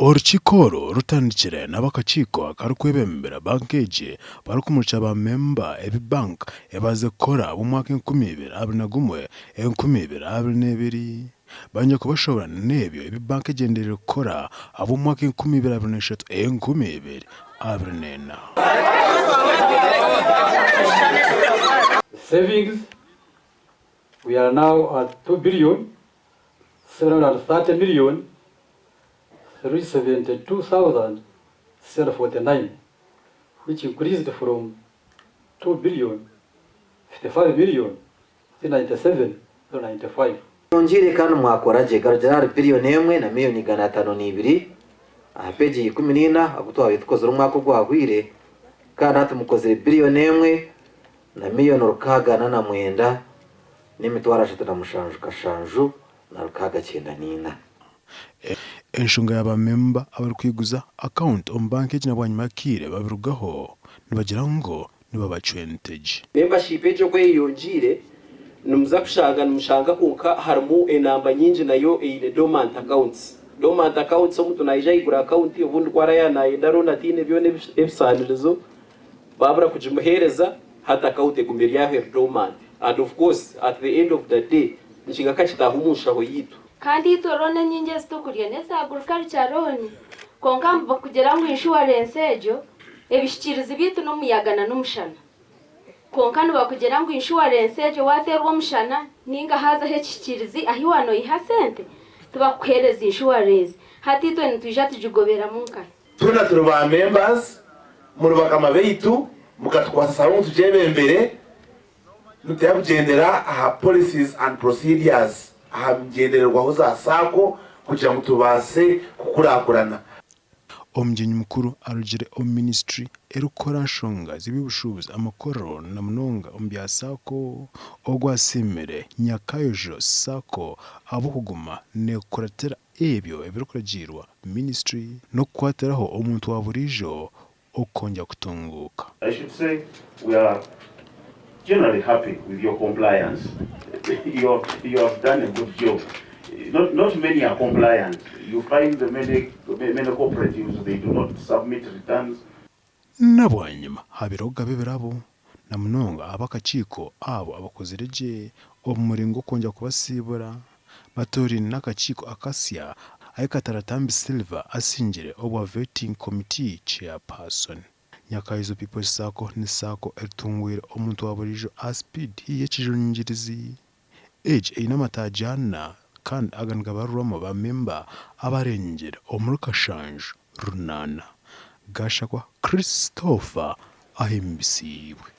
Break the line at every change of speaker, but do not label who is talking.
Orukiiko oru rutandikire n'ab'akakiiko akarikwebembera banka egi barikumurikira ba memba ebi bank ebazize kukora bw'omwaka 2021, 2022. Banyine kubashoboorora n'ebyo ebi banka egyendereire kukora ahabw'omwaka 2023, 2024.
Savings, we are now at 2 billion 730,372,649, which increased from 2,055,397,095.
Mwongyeire kandi mwakora gye garugyera ahari biriyoni emwe na miriyoni 502 aha peegi ya 14 agu twabaire tukozire omwaka ogwahweire kandi hati mukozire biriyoni emwe na miriyoni 649 n'emitwaro 37 kashanju na 694.
Enshonga ya ba memba abarikwiguza akawunti omu banka egi na bwanyima y'akaire babirugaho nibagira ngu nibabacwa entegye.
Membership egyo oku eyeyongyeire nimuza kushanga nimushanga kwonka harimu enamba nyingi nayo eine dormant accounts. Dormant accounts omuntu naija ayigura account obundi ku araabe nayenda loan ataine byona ebisaanirizo babura kugimuheereza hati account eguma eri aho eri dormant and of course at the end of the day nikingaka kitaaha omu nshaho yaitu.
Kandi itwe looni enyingi ezi tukurya n'eza agriculture loan. Kwonka kugira ngu inshuwarensi egyo, ebishikiirizi byaitu n'omuyaga na n'omushana. Kwonka nibakugira ngu inshuwarensi egyo waateerwa omushana nainga haazaho ekishikiirizi ahi waanoyiha sente, tibakukuheereza inshuwarensi. Hati itwe nitwija tugigoberamu nkahi?
Twena turi ba members, muri bakama baitu, mukatukwasisaho ngu tugyebembere, nituya kugyendera aha policies and procedures, aha ngyendererwaho za sacco kugira ngu tubaase kukurakurana.
Omugyenyi mukuru arugire omu minisiture erikukora nshonga z'eby'obushuubuzi, amakorero na munonga omu bya sacco, ogwo asiimire Nyakayojo sacco ahabw'okuguma nekuratira ebyo ebirikuragiirwa minisiture n'okukwatiraho omuntu wa buriijo okwongyera kutunguuka.
I should say we are generally happy with your compliance. You have, you have done a good job. Not, not many are compliant. You find the many, many cooperatives, they do not submit returns.
Na bwanyima haabaireho okugaba ebirabo, na munonga aha b'akakiiko abo abakozire gye omu muringo gw'okwongyera kubasiibura. Batooraine n'akakiiko akasya ahi Kataratambi Silver asingire obwa Vetting Committee Chairperson. Nyakaizo People's Sacco ni Sacco etungwire omuntu wa buriijo aha sipiidi haihi y'ekijungirizi. Egi eine amataagi ana kandi aga nigabarirwamu ba memba abarengire omuri kashanju runaana. Gashakwa Christopher ahimbisiibwe.